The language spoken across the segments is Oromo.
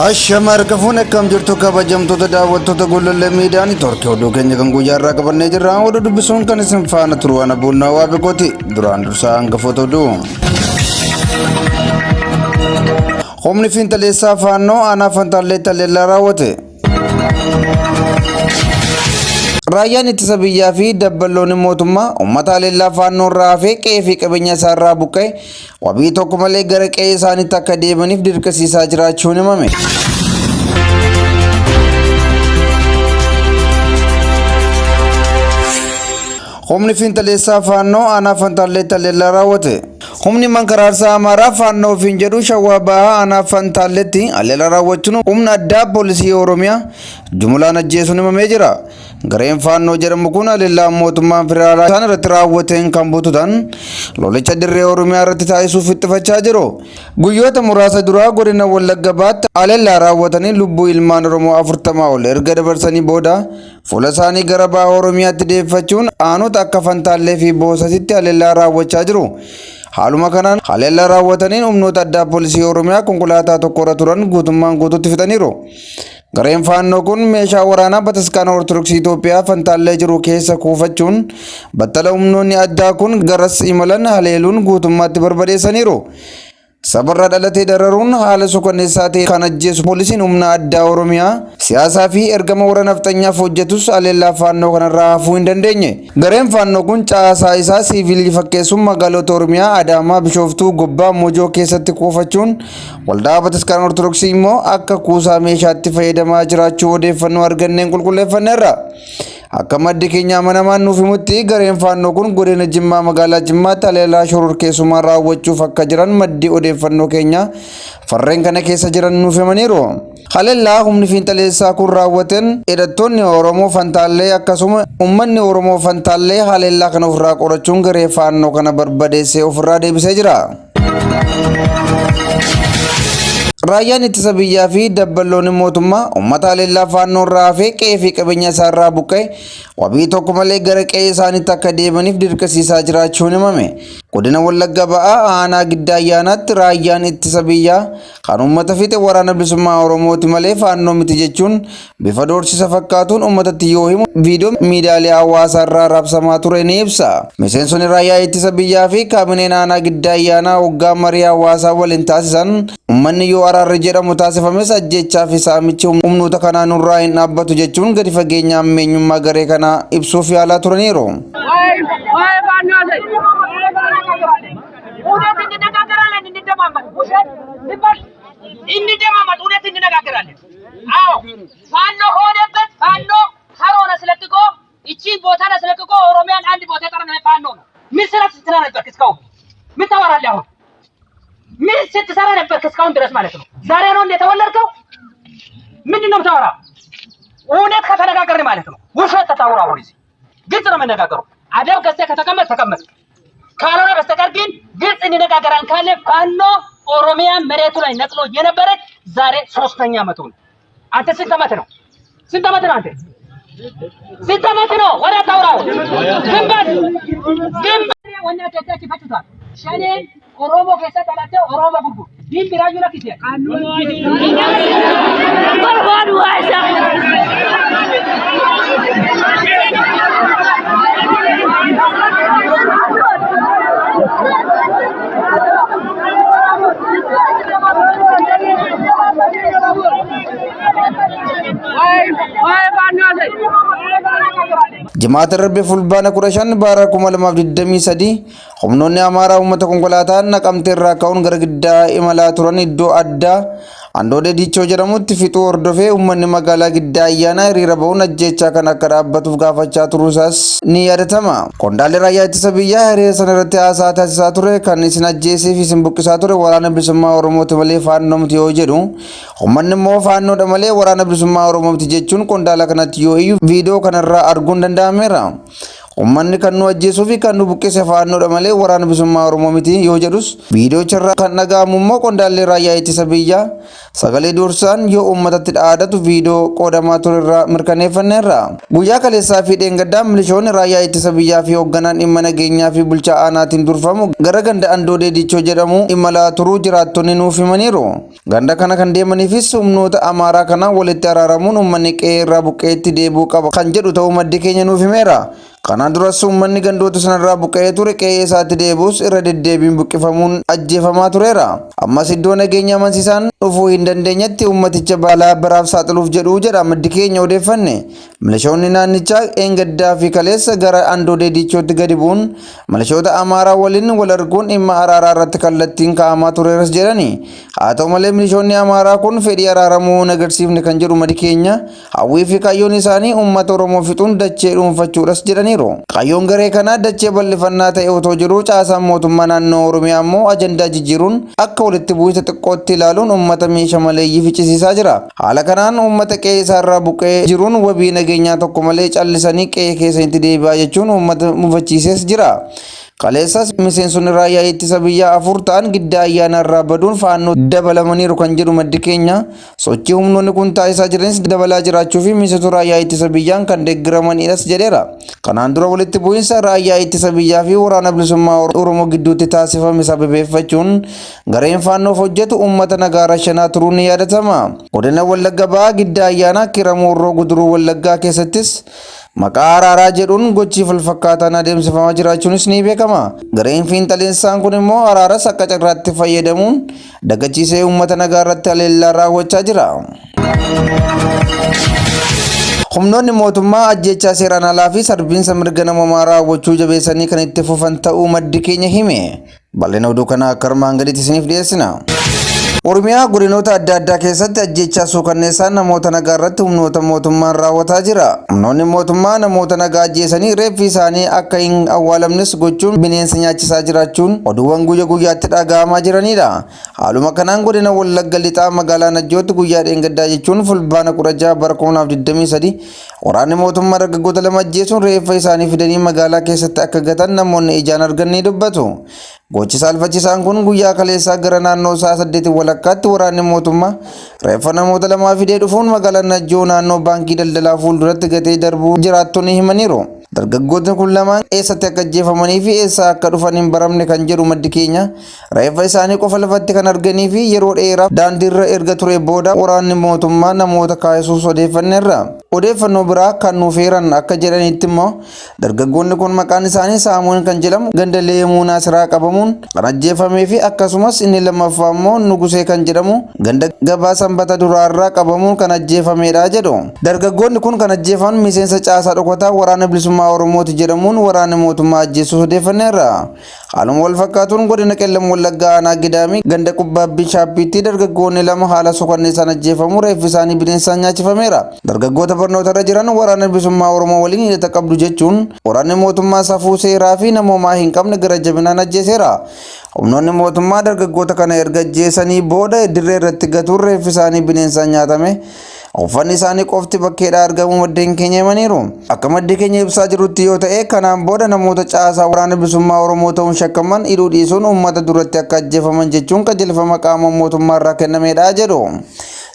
Ashama harka fuune akkam jirtu kabajamtoota daawwattoota Golollee Miidiyaa Niitoorkii oduu keenya kan guyyaa irraa qabannee jirra. Oduu dubbisuun kan isin faana turu waan abuunnaa waa beekooti. Duraan dursaa hangafoota oduu. Humni fiinxaleessaa Faannoo aanaa Fantaalleetti haleellaa raawwate. Raayyaan ittisa biyyaa fi dabballoonni mootummaa uummata haleellaa Faannoo irraa hafee qe'ee fi qabeenya isaa irraa buqqa'e wabii tokko malee gara qe'ee isaaniitti akka deemaniif dirqisiisaa jiraachuun himame. Humni fiinxaleessaa Faannoo aanaa Fantaalleetti haleellaa raawwate. Humni mankaraarsaa Amaaraa Faannoo ofiin jedhu Shawaa Bahaa aanaa Fantaalletti haleellaa raawwachuun humna addaa poolisii Oromiyaa jumulaan ajjeesuun himamee jira. Gareen Faannoo jedhamu kun haleellaa mootummaan federaalaa isaan irratti raawwateen kan bututan lolicha dirree Oromiyaa irratti taasisuuf ittifachaa jiru. Guyyoota muraasa duraa godina Wallagga Bahaatti haleellaa raawwatanii lubbuu ilmaan Oromoo 40 ol erga dabarsanii booda Fuula isaanii gara baha Oromiyaatti deeffachuun aanota akka Fantaallee fi Boosatitti haleellaa raawwachaa jiru. Haaluma kanaan haleellaa raawwataniin humnoota addaa poolisii Oromiyaa konkolaataa tokkorra turan guutummaan guutuutti fixaniiru. Gareen Faannoo kun meeshaa waraanaa Bataskaana Ortodoksii Itoophiyaa Fantaallee jiru keessa kuufachuun battala humnoonni addaa kun garas imalan haleeluun guutummaatti barbadeessaniiru. Sabarraa dhalatee dararuun haala suukanneessaa ta'e kan ajjeesu poolisiin humna addaa Oromiyaa siyaasaa fi ergama warra nafxanyaaf hojjetus haleellaa Faannoo kanarraa hafuu hin dandeenye. Gareen Faannoo kun caasaa isaa siivilii fakkeessuun magaalota Oromiyaa Adaamaa, Bishooftuu, Gobbaa, Mojoo keessatti kuufachuun waldaa Bataskaana Ortodoksii immoo akka kuusaa meeshaatti fayyadamaa jiraachuu odeeffannoo arganneen qulqulleeffanneerra. Akka maddi keenya amanamaan nuuf himutti gareen Faannoo kun godina Jimmaa magaalaa Jimmaatti haleellaa shororkeessummaa raawwachuuf akka jiran maddi odeeffannoo keenya farreen kana keessa jiran nuuf himaniiru. Haleellaa humni fiinxaleessaa kun raawwateen hidhattoonni Oromoo Fantaallee akkasuma uummanni Oromoo Fantaallee haleellaa kana ofirraa qorachuun garee Faannoo kana barbadeessee ofirraa deebisee jira. Raayyaan ittisa biyyaa fi dabballoonni mootummaa uummata haleellaa Faannoo irraa hafee qe'ee fi qabeenya isaa irraa buqqa'e wabii tokko malee gara qe'ee isaaniitti akka deemaniif dirqisiisaa jiraachuun himame. Godina Wallagga Ba'aa aanaa Giddaa Ayyaanaatti raayyaan ittisa biyyaa kan uummata fixe waraana bilisummaa Oromooti malee Faannoo miti jechuun bifa doorsisa fakkaatuun uummatatti yoo himu viidiyoo miidiyaalee hawaasaa irraa raabsamaa ture ni ibsa. Miseensonni raayyaa ittisa biyyaa fi kaabineen aanaa Giddaa Ayyaanaa hoggaa marii hawaasaa waliin taasisan uummanni yoo araarri jedhamu taasifames ajjeechaa fi saamichi humnoota kanaa nurraa hin dhaabbatu jechuun gadi fageenya hammeenyummaa garee kanaa ibsuuf yaalaa turaniiru. እውነት እንነጋገራለን፣ እንደማመጥ ውሸት ዝም እንደማመጥ እውነት እንነጋገራለን። አዎ ፋኖ ሆነበት ፋኖ ሀሮን አስለቅቆ እቺን ቦታን አስለቅቆ ኦሮሚያን አንድ ቦታ የቀረን ፋኖ ነው። ምን ስራ ስትሰራ ነበርክ እስካሁን? ምን ታወራለህ አሁን? ምን ስትሰራ ነበርክ እስካሁን ድረስ ማለት ነው? ዛሬ ነው እንደ የተወለድከው? ምንድን ነው የምታወራው? እውነት ከተነጋገርን ማለት ነው። ውሸት ተታውራ አሁን እዚህ ግልጽ ነው የምነጋገረው። አደብ ገዝተህ ከተቀመጥ ተቀመጥ፣ ካልሆነ በስተቀር ግን ግልጽ እንነጋገራለን ካለ ፋኖ ኦሮሚያ መሬቱ ላይ ነቅሎ የነበረች ዛሬ ሶስተኛ ዓመቱ ነው። አንተ ስንት ዓመት ነው? ስንት ዓመት ነው አንተ? ስንት ዓመት ነው? ወሬ አታውራው። ዝም በል ዝም በል። ወና ከታች ይፈቱታል። ሸኔን ኦሮሞ ከሰ ጠላተ ኦሮሞ ጉርጉር ዲን ቢራዩ ለኪሴ Jimaata darbe Fulbaana 15 bara 2023 humnoonni Amaaraa uummata konkolaataa Naqamtee irraa ka'uun gara Giddaa imalaa turan iddoo addaa Andoodee Diichoo jedhamutti fixuu hordofee uummanni magaalaa Giddaa Ayyaanaa hiriira ba'uun ajjeechaa kana akka dhaabbatuuf gaafachaa turuu isaas ni yaadatama. Qondaalli raayyaa ittisa biyyaa hiriira sana irratti haasaa taasisaa ture kan isin ajjeesee fi isin buqqisaa ture waraana bilisummaa Oromooti malee Faannoo miti yoo jedhu uummanni immoo Faannoodha malee waraana bilisummaa Oromoo miti jechuun qondaala kanatti yoo iyyu viidiyoo kanarraa arguun danda'ameera. Uummanni kan nu ajjeesuu fi kan nu buqqise Faannoodha malee Waraana Bilisummaa Oromoo miti yoo jedhus viidiyoocha kan dhaga'amu immoo qondaalli raayyaa ittisa biyyaa sagalee dursaan yoo uummatatti dhaadatu viidiyoo qoodamaa turerraa mirkaneeffanneerra. Guyyaa kaleessaa fi dheengaddaa milishoonni raayyaa ittisa biyyaa fi hoogganaan dhimma nageenyaa fi bulchaa aanaatiin durfamu gara ganda Andoodee Dichoo jedhamu imalaa turuu jiraattonni nuuf himaniiru. Ganda kana kan deemaniifis humnoota Amaaraa kanaan walitti araaramuun uummanni qe'ee irraa buqqeetti deebi'uu qaba kan jedhu ta'uu maddi keenya nuuf himeera. Kanaan duras uummanni gandoota sanarraa buqqa'ee ture qe'ee isaatti deebi'us irra deddeebiin buqqifamuun ajjeefamaa tureera. Ammas iddoo nageenya amansiisaan dhufuu hin dandeenyetti uummaticha balaa biraaf saaxiluuf jedhu jedha maddi keenya odeeffanne. Milishoonni naannichaa eengaddaa fi kaleessa gara Andoodee Diichootti gadi bu'uun milishoota Amaaraa waliin wal arguun dhimma araaraa irratti kallattiin kaa'amaa tureeras jedhani. Haa ta'u malee milishoonni Amaaraa kun fedhii araaramuu hin agarsiifne kan jedhu maddi keenya hawwii fi kaayyoon isaanii uummata Oromoo fixuun dachee dhuunfachuudhas jedhaniiru. Kaayyoon garee kanaa dachee bal'ifannaa ta'e otoo jiruu caasaan mootummaa naannoo Oromiyaa immoo ajandaa jijjiiruun akka walitti bu'insa xiqqootti ilaaluun uummata meeshaa maleeyyii ficcisiisaa jira. Haala kanaan uummata qe'ee isaarraa buqqa'ee jiruun wabii nageenyaa tokko malee callisanii qe'ee keessanitti deebi'aa jechuun uummata mufachiisees jira. Kaleessas miseensonni raayyaa ittisa biyyaa 4 ta'an Giddaa Ayyaanaa irraa baduun Faannoo dabalamaniiru kan jedhu maddi keenya sochii humnoonni kun taasisaa jiranis dabalaa jiraachuu fi miseensota raayyaa ittisa biyyaan kan deeggaramanidhas jedheera. Kanaan dura walitti bu'iinsa raayyaa ittisa biyyaa fi Waraana Bilisummaa Oromoo gidduutti taasifame sababeeffachuun gareen Faannoof hojjetu uummata nagaa rashanaa turuun ni yaadatama. Godina Wallagga Bahaa Giddaa Ayyaanaa Kiramuu Horroo Guduruu Wallaggaa keessattis maqaa araaraa jedhuun gochii falfakkaataan adeemsifamaa jiraachuunis ni beekama. Gareen fiinxaleessaan kun immoo araaras akka carraatti fayyadamuun dagachiisee uummata nagaa irratti haleellaa raawwachaa jira. Humnoonni mootummaa ajjeechaa seeraan alaa fi sarbiinsa mirga namoomaa raawwachuu jabeessanii kan itti fufan ta'uu maddi keenya hime. Bal'ina oduu kanaa akka armaan gadiitti isiniif dhiyeessina. Oromiyaa godinoota adda addaa keessatti ajjeechaa suukanneessaan namoota nagaa irratti humnoota mootummaan raawwataa jira. Humnoonni mootummaa namoota nagaa ajjeesanii reeffi isaanii akka hin awwaalamnes gochuun bineensa nyaachisaa jiraachuun oduuwwan guyya guyyaatti dhaga'amaa jiranidha. Haaluma kanaan godina Wallagga Lixaa magaalaa Najjootti guyyaa dheengaddaa jechuun Fulbaana 16 bara 2023 waraanni mootummaa dargaggoota 2 ajjeesuun reeffa isaanii fidanii magaalaa keessatti akka gatan namoonni ijaan argan ni dubbatu. Gochi saalfachisaan kun guyyaa kaleessaa gara naannoo sa'a 8 walakkaatti waraanni mootummaa reeffa namoota 2 fidee dhufuun magaalaa Najjoo naannoo baankii daldalaa fuulduratti gatee darbuu jiraattonni himaniiru. Dargaggootni kun lamaan eessatti akka ajjeefamanii fi eessaa akka dhufan hin baramne kan jedhu maddi keenya reeffa isaanii qofa lafatti kan arganii fi yeroo dheeraaf daandiirra erga ture booda waraanni mootummaa namoota kaasuus odeeffanneerra. Odeeffannoo biraa kan nuuf heeran akka jedhanitti immoo dargaggoonni kun maqaan isaanii Saamu'eel kan jedhamu ganda Leemuu Naasiraa qabamuun kan ajjeefamee fi akkasumas inni lammaffaa immoo Nugusee kan jedhamu ganda gabaa Sanbata duraarraa qabamuun kan ajjeefamedha jedhu. Dargaggoonni kun kan ajjeefaman miseensa caasaa dhokataa Waraana Bilisummaa Oromooti jedhamuun waraanni mootummaa ajjeesuus odeeffanneerra. Haaluma wal fakkaatuun godina Qellam Wallaggaa aanaa Gidaamii ganda Qubbaabbii Shaappiitti dargaggoonni 2 haala suukanneessaan ajjeefamuu reeffi isaanii bineensaan nyaachifameera. Dargaggoota barnoota irra jiran Waraana Bilisummaa Oromoo waliin hidhata qabdu jechuun waraanni mootummaa safuu seeraa fi namoomaa hin qabne gara jabinaan ajjeeseera. Humnoonni mootummaa dargaggoota kana erga ajjeesanii booda dirree irratti gatuun reeffi isaanii bineensaan nyaatame. Uffanni isaanii qofti bakkeedhaa argamuu maddeen keenya himaniiru. Akka maddi keenya ibsaa jirutti yoo ta'e kanaan booda namoota caasaa Waraana Bilisummaa Oromoo ta'uun shakkaman hidhuu dhiisuun uummata duratti akka ajjeefaman jechuun qajeelfama qaama mootummaa irraa kennamedha jedhu.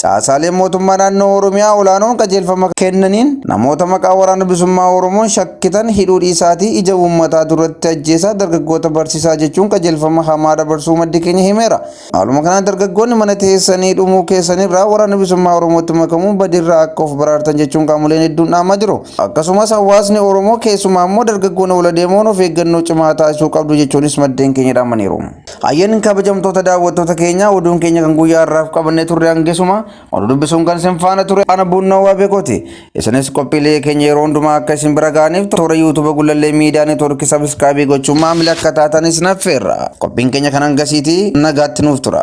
Caasaaleen mootummaa naannoo Oromiyaa olaanoon qajeelfama kennaniin namoota maqaa Waraana Bilisummaa Oromoon shakkitan hidhuu dhiisaatii ija uummataa duratti ajjeesaa dargaggoota barsiisaa jechuun qajeelfama hamaa dabarsuu maddi keenya himeera. Haaluma kanaan dargaggoonni mana teessanii dhumuu keessanirraa Waraana Bilisummaa Oromootti makamuun badiirraa akka of baraartan jechuun qaamoleen hedduun dhaamaa jiru. Akkasumas hawaasni Oromoo keessumaa immoo dargaggoonni wal adeemoon of eeggannoo cimaa taasisuu qabdu jechuunis maddeen keenya dhaamaniiru. Hayyeen kabajamtoota daawwattoota keenyaa oduun keenya kan guyyaa har'aaf qabannee turre hangisuma oduu dubbisuun kan isin faana ture ana Buunnoo Waabeekooti. Isinis qophiilee keenya yeroo hundumaa akka isin bira ga'aniif toora YouTube Gullallee Miidiyaa Neetwoorkii sabiskiraabii gochuun maamila akka taatanis naffeerra. Qophiin keenya kan hangasiitii nagaatti nuuf tura.